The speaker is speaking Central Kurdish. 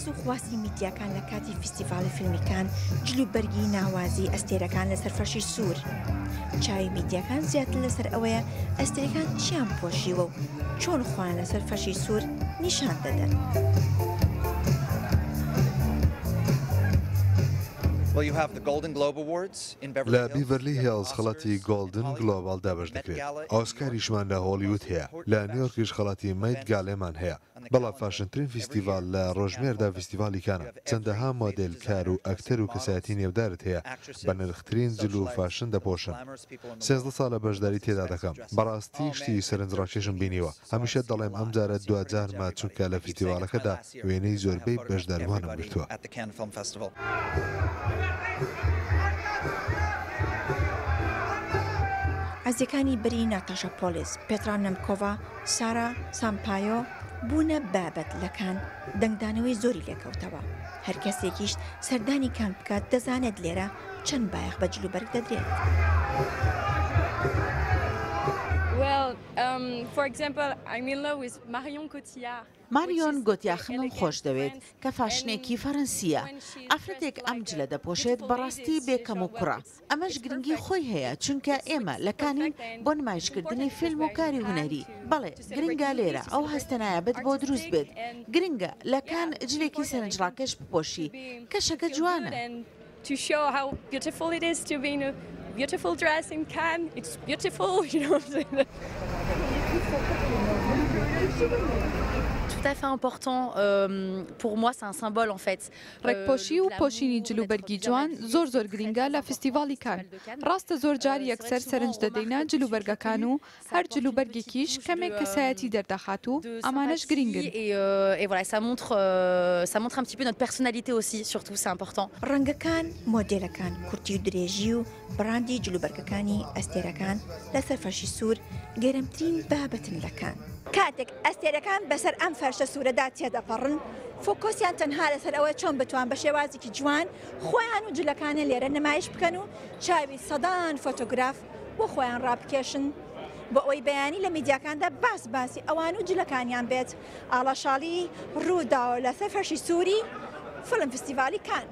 باس و خواستی میدیاکان لە کاتی فیستیڤاڵی فیلمی کان جل و بەرگی ناوازەی ئەستێرەکان لەسەر فەرشی سوور. چاوی میدیاکان زیاتر لەسەر ئەوەیە ئەستێرەکان چیان پۆشیوە و چۆن خۆیان لەسەر فەرشی سوور نیشان دەدەن. لە بیڤەرلی هێڵز خەڵاتی گۆڵدن گلۆباڵ دابەش دەکرێت، ئۆسکاریشمان لە هۆڵیوود هەیە، لە نیۆرکیش خەڵاتی مێت گالێمان هەیە، بەڵام فاشنترین فیستیڤاڵ لە ڕۆژمێردا فیستیڤاڵی کانە، چەندەها مۆدێل، کار و ئەکتەر و کەسایەتی نێودارت هەیە بەنرخترین جل و فاشن دەپۆشن. 13 ساڵە بەشداری تێدا دەکەم، بەڕاستی شتی سەرنجڕاکێشم بینیوە، هەمیشە دەڵێم ئەمجارە دواجارمە چونکە لە فیستیڤاڵەکەدا وێنەی زۆربەی بەشداربووانم گرتووە. عەزیەکانی بەری ناتاشا پۆلیس، پێترا نەمکۆڤا، سارا سامپایۆ بوونە بابەت لە کان دەنگدانەوەی زۆری لێکەوتەوە، هەر کەسێکیش سەردانی کان بکات دەزانێت لێرە چەند بایەخ بە جلوبەرگ دەدرێت. ماریۆن گۆتیاخمم خۆشدەوێت کە فاشنێکی فەرەنسییە، ئافرەتێک ئەم جلە دەپۆشێت بەڕاستی بێ کەموکوڕە، ئەمەش گرنگی خۆی هەیە چونکە ئێمە لە کانین بۆ نمایشکردنی فیلم و کاری هونەری، بەڵێ گرنگە لێرە ئەو هەستە نایابەت بۆ دروست بێت، گرنگە لە کان جلێکی سەرنجڕاکێش بپۆشی، کەشەکە جوانە. To show how beautiful it is to be in a beautiful dress in Cannes. It's beautiful, you know. Tout à fait important euh, pour moi, c'est un symbole en fait. ڕێکپۆشی و پۆشینی جلوبەرگی جوان زۆر زۆر گرینگە لە فیستیڤاڵی کان. ڕاستە زۆر جار یەکسەر سەرنج دەدەینە جلوبەرگەکان و هەر جلوبەرگێکیش کەمێک کەسایەتی دەردەخات و ئەمانەش گرینگن. ڕەنگەکان، مۆدێلەکان، کورتی و درێژی و بڕاندی جلوبەرگەکانی ئەستێرەکان لەسەر فەرشی سوور گەرمترین بابەتن لە کان. کاتێک ئەستێرەکان بەسەر ئەم فەرشە سوورەدا تێدەپەڕن، فۆکۆسیان تەنها لەسەر ئەوەیە چۆن بتوان بە شێوازێکی جوان خۆیان و جلەکانیان لێرە نمایش بکەن و چاوی سەدان فۆتۆگراف بۆ خۆیان ڕابکێشن بۆ ئەوەی بەیانی لە میدیاکاندا باس باسی ئەوان و جلەکانیان بێت. ئاڵا شاڵی، رووداو، لەسەر فەرشی سووری فیلم فیستیڤالی کان.